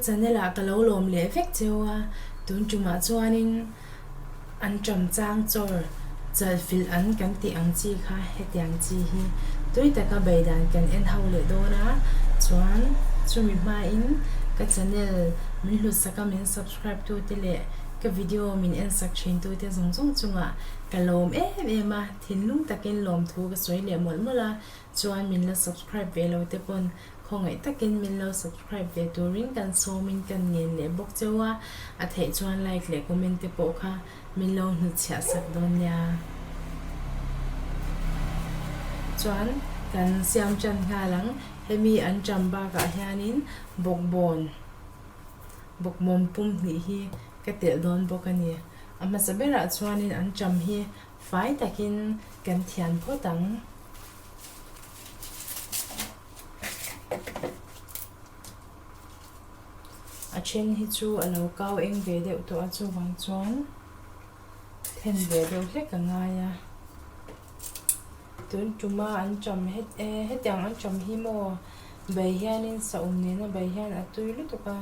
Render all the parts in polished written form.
channel ah ka lo lawm leh vek cheu a, tun tumah chuanin an ṭam chang chawr chalh filh an kan tih ang chi kha hetiang chi hi tui taka bei dan kan en ho leh dawn a, chuan chumi hmain ka channel min hlutsaka min subscribe tu te leh ka video min en sak thin tu te zawng zawng chungah ka lawm em em a, thinlung takin lawmthu ka sawi leh mawlh mawlh a, chuan min la subscribe ve lo te pawn Khawngaih takin min lo subscribe ve turin kan sawmin kan ngen leh bawk cheu a, a theih chuan like leh comment te pawh kha min lo hnutchhiah sak dawn nia. Chuan kan siam tan nghal ang, hemi an ṭam bakah hianin bawkbawn, bawkmawm pum hnih hi ka telh dawn bawk a ni. A hmasa berah chuanin an ṭam hi fai takin kan thian phawt ang. A then hi chu a lo kau eng ve deuh tawh a chuvang chuan then ve deuh hlek a ngai a tun tuma an ṭam het e hetiang an ṭam hi maw bai hianin saum nena bai hian a tui lutuk a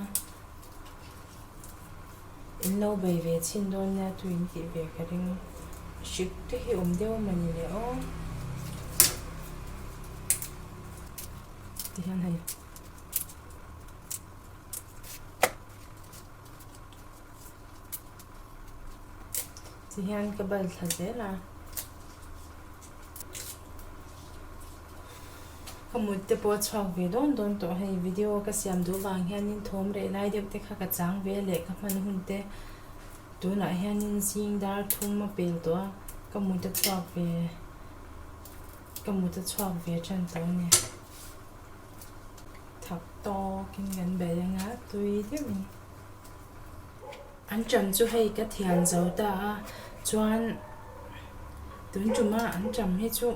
in lo bei ve chhin dawn nia tui in tih ve ka ring hrik te hi awm deuh mawni le aw tihian hei tihian ka bal thla zel a. Ka mut te pawh a chhuak ve dawn dawn tawh hei video ka siam duh vang hianin thawm reh lai deuh te kha ka chang ve leh ka hman hun te tunah hianin zing dar thum a pel tawh a ka mut a chhuak ve ka mut a chhuak ve tan tawh a ni thak tawkin kan bei anga tui deuhin. An ṭam chu hei ka thian zo ta a, chuan tun ṭuma an ṭam hi chu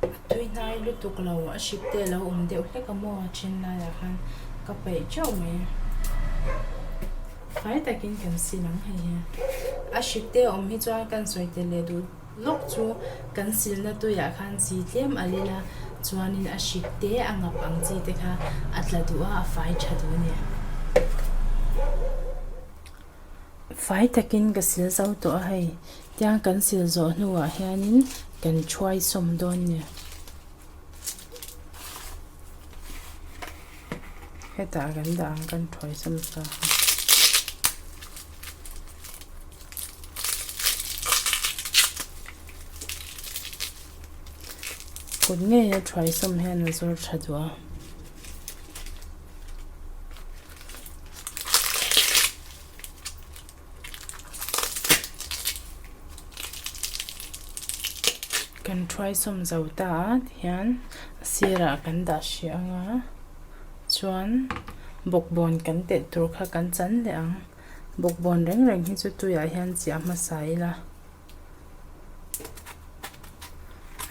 a tui hnai lutuk lo, a hrip te a lo awm deuh hlek a maw a then laiah khan ka peih ṭeuh mai. Fai takin kan sil ang hei hi. A hrip te a awm hi chuan kan sawi tel leh duh lawk chu kan silna tuiah khan chi tlem a lil a, chuanin a hrik te a ngap ang chi te kha a tla duh a, a fai tha duh a ni. Fai takin ka sil zo tawh a hei, tiang kan sil zawh hnuah hianin kan thuai sawm dawn a ni. Hetah kan dah ang kan thuai sawm sa kha. Kut ngei a thuai sawm hian a zawr tha duh a. Kan thuai sawm zo ta a tihian a sirah kan dah hrih ang a chuan bawkbawn kan telh tur kha kan chan leh ang. Bawkbawn reng reng hi chu tuiah hian chiah hmasa ila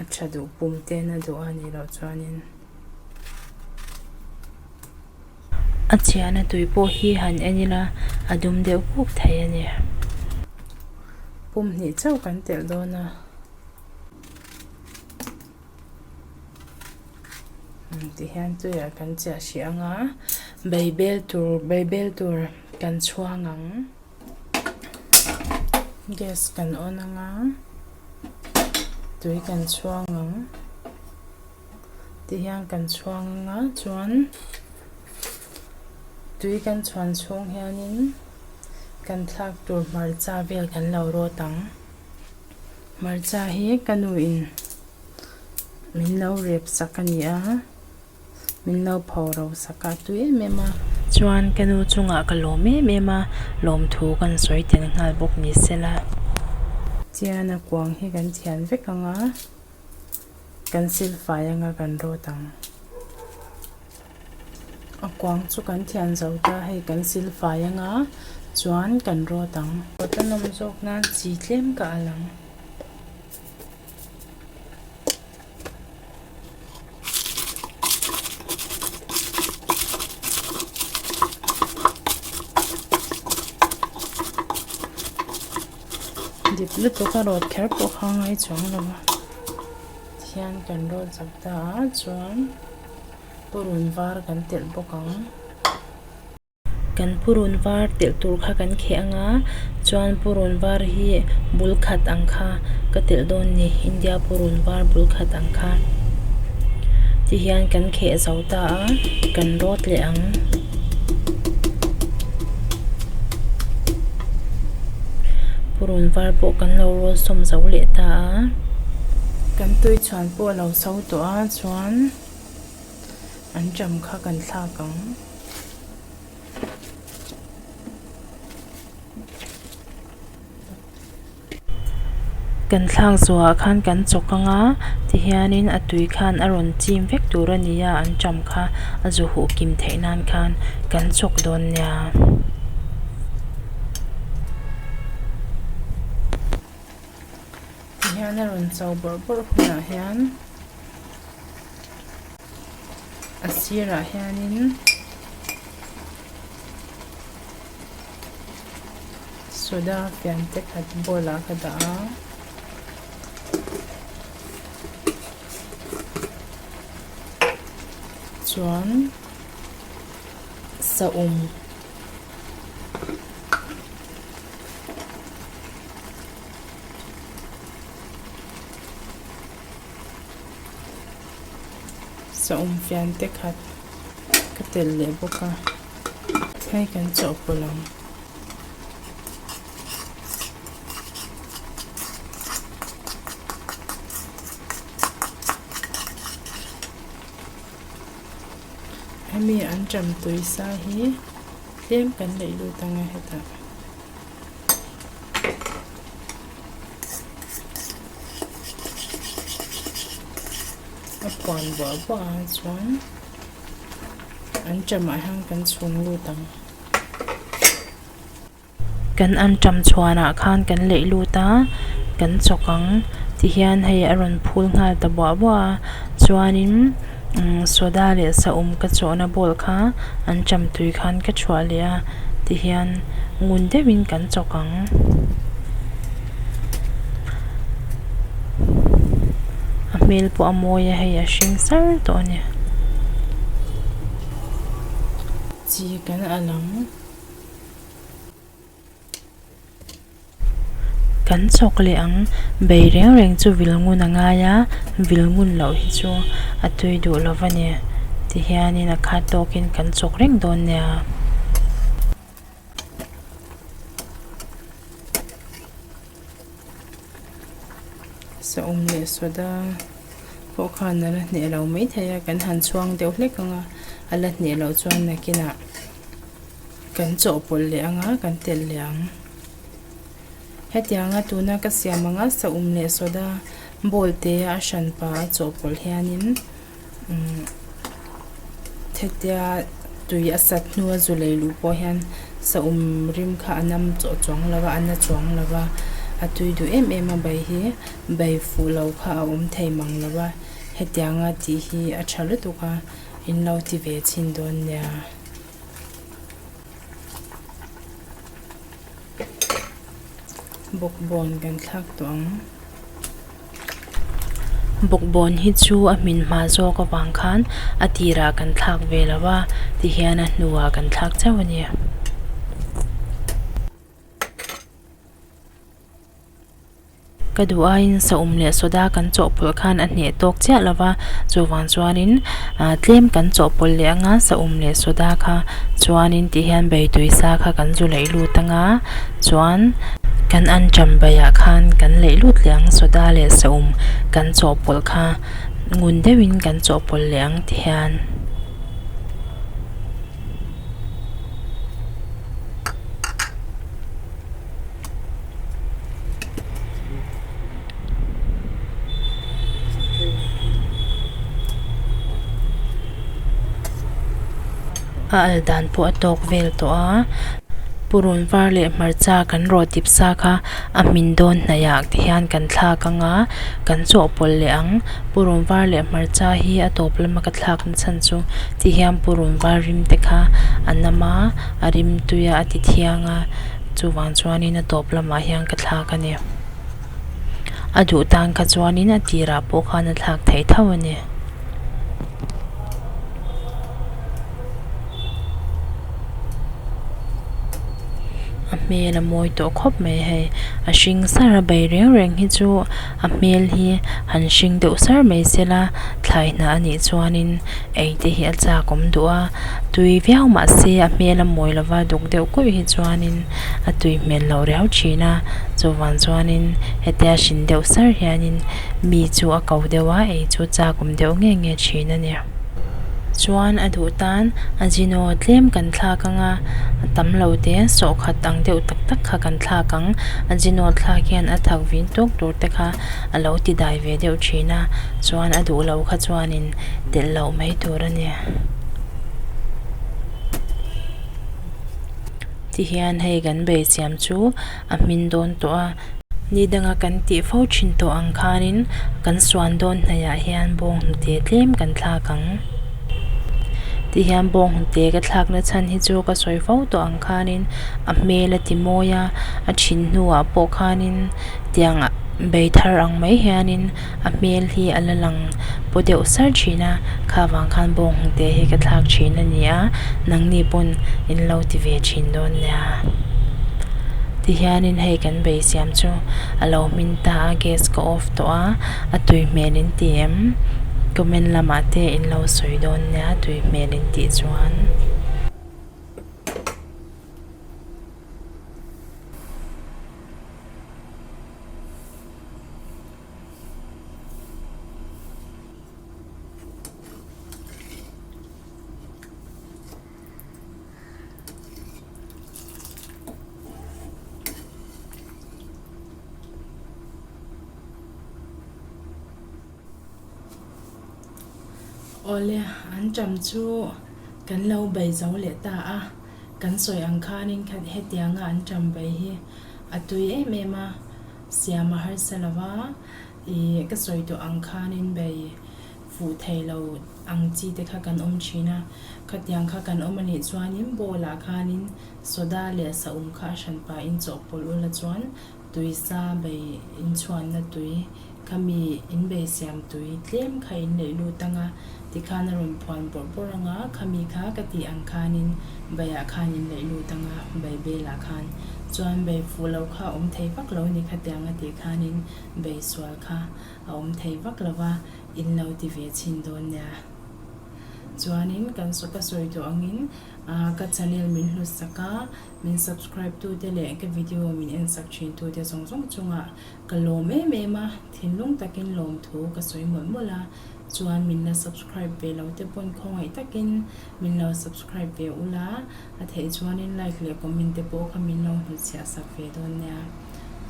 a tha duh pum te na duh a nih loh chuanin a chiahna tui pawh hi han en ila a dum deuh kuk thei a ni pum hnih chauh kan telh dawn a. Tihian tuiah kan chiah hrih ang a beibel tur beibel tur kan chhuang ang gas kan on ang a tui kan chhuang ang tihian kan chhuang ang a chuan tui kan chhuan chhung hianin kan thlak tur hmarcha vel kan lo rawt ang hmarcha hi ka nu in. Min lo rep sak a ni a, min lo pho ro sak a tui em em a. Chuan ka nu chungah ka lawm em em a, lawmthu kan sawi tel nghal bawk ni sela. Chian a kuang hi kan thian vek ang a, kan silfai anga kan rawt ang. A kuang chu kan thian zo ta hei kan silfai anga chuan kan rawt ang. Rawt a nawm zawk nan chi tlem ka al ang. Dip lutuk a rawt kher pawh kha ngai chuang lo a tihian kan rawt zak ta a chuan purun var kan telh bawk ang. Kan purun var telh tur kha kan kheh ang a, chuan purun var hi bul khat ang kha ka telh dawn ni, India purun var bul khat ang kha. Tihian kan kheh zo ta a, kan rawt leh ang. Purun var pawh kan lo rawt sawm zo leh ta a. Kan tui chhuan pawh a lo so tawh a, chuan anṭam kha kan thlak ang. Kan thlak zawhah khan kan chawk ang a tihianin a tui khan a rawn chim vek tur a ni a anṭam kha a zu huh kim theih nan khan kan chawk dawn nia. Tihian a rawn cho bawrh bawrh hunah hian a sirah hianin soda fian te khat bowl ah ka dah a chuan saum. Saum fian te khat ka telh leh bawk a hei kan chawhpawlh ang. Hemi anṭam tui sa hi tlem kan leih lut ang a hetah. A puan buah buah a chuan anṭamah hian kan chhung lut ang. Kan anṭam chhuanah khan kan leih lut a kan chawk ang tihian hei a rawn phul nghal ta buah buah a chuanin umm soda leh saum ka chawhna bowl kha anṭam tui khan ka chhuah leh a tihian ngun deuhin kan chawk ang. A hmel pawh a mawi a hei a hring sar tawh a ni. Chi kan alh ang. Kan chawk leh ang, bei reng reng chu vil ngun a ngai a, vil ngun loh hi chu a tui duh lo va ni. Tihianin a khat tawkin kan chawk reng dawn nia. Saum leh soda pawh khan a la hneh lo maithei a, kan han chhuang deuh hlek ang a, a la hneh loh chuan nakinah kan chawhpawlh leh ang a, kan telh leh ang. Hetianga tuna ka siam anga saum leh soda bowl te a hran pa a chawhpawlh hianin umm hetia tui a sat hnua zu lei luh pawh hian saum rim kha a nam chawh chuang lo va a na chuang lo va a tui duh em em a bai hi bai fuh lo kha a awm thei mang lo va hetianga tih hi a tha lutuk a in lo ti ve chhin dawn nia. Bawkbawn kan thlak tawh ang. Bawkbawn hi chu a hmin hma zawk avang khan a tirah kan thlak ve lo a tihian a hnuah kan thlak chauh a ni. Ka duh aiin saum leh soda kan chawhpawlh khan a hneh tawk chiah lo va, chuvang chuanin ah tlem kan chawhpawlh leh anga saum leh soda kha chuanin tihian beitui sa kha kan zu leih lut anga chuan kan anṭam baiah khan kan leih lut leh ang soda leh saum kan chawhpawlh kha ngun deuhin kan chawhpawlh leh ang tihian. A al dan pawh a tawk vel tawh a purun var leh hmarcha kan rawh dip sa kha a hmin dawn hnaih ah te hian kan thlak ang a kan chawhpawlh leh ang purun var leh hmarcha hi a tawp lama ka thlak na chhan chu ti hian purun var rim te kha a nam a a rim tui a a ti thiang a. Chuvang chuanin a tawp lamah hian ka thlak a ni. A duh tan kha chuanin a tirah pawh khan a thlak theih tho a ni. hmel a mawi tawh khawp mai hei a hring sar a bai reng reng hi chu a hmel hi han hring deuh sar mai sela thlai hnah a nih chuanin ei te hi a chak awm duh a tui viau mahse a hmel a mawi lova duk deuh kuih hi chuanin a tui hmel loh riau thin a chuvang chuanin hetia hrin deuh sar hianin mi chu a ko deuh a ei chu chak awm deuh nge nge thin a ni. Chuan a duh tan a zino tlem kan thlak ang a, a tam lo te sawhkhat ang deuh tak tak kha kan thlak ang. A zino thlak hian a thak vin tawk tur te kha a lo ti dai ve deuh thin a, chuan a duh lo kha chuanin telh loh mai tur a ni. Tihian hei kan beichiam chu a hmin dawn tawh a. Ni danga kan tih fo thin tawh ang khanin kan suan dawn hnaihah hian bawnghnute tlem kan thlak ang. Tihian bawnghnute ka thlakna chhan hi chu ka sawi fo tawh ang khanin a hmel a ti mawi a, a thin hnuah pawh khanin tiang bei thar ang mai hianin a hmel hi a la lang paw deuh sar thin a, kha vang khan bawnghnute hi ka thlak thin a ni a, nangni pawn in lo ti ve thin dawn nia. Tihianin hei kan bei siam chu a lo hmin ta a, gas ka off tawh a, a tui hmel in ti em? Comment lamah te in lo sawi dawn nia tui hmel in tih chuan. Awle, an ṭam chu kan lo bei zo leh ta a, kan sawi ang khanin hetianga an ṭam bei hi a tui em em a. Siam a harsa lo va, ih ka sawi tawh ang khanin bei fuh thei lo ang chi te kha kan awm thin a, khatiang kha kan awm a nih chuanin bowl ah khanin soda leh saum kha a hran pahin chawhpawlh ula chuan tui sa bei inchhuanna tui khami in bei siam tui tlem kha in leih lut ang a, tikhan a rawn phuan bawrh bawrh ang a, khami kha ka tih ang khanin baiah khan in leih lut ang a, bai belah khan. Chuan bei fuh lo kha a awm thei vak lo ni khatiang a tih khanin bei sual kha a awm thei vak lo va, in lo ti ve chhin dawn nia. Chuanin kan ka sawi tawh angin ka channel min hlut sak a, min subscribe tu te leh ka video min en sak thin tu te zawng zawng chungah ka lawm em em a, thinlung takin lawmthu ka sawi mawlh mawlh a, chuan min la subscribe ve lo te pawn khawngaih takin min lo subscribe ve ula. A theih chuanin like leh comment te pawh kha min lo hnutchhiah sak ve dawn nia.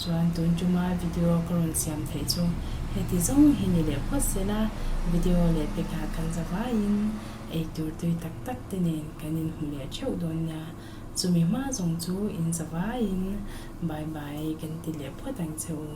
Chuan tun tuma video ka rawn siam theih chu heti zawng hi ni leh phawt sela, video leh pekah kan za vaiin eitur tui tak tak te nen kan inhmu leh theuh dawn nia. Chumi hma zawng chu in za vaiin bye bye kan ti leh phawt ang che u.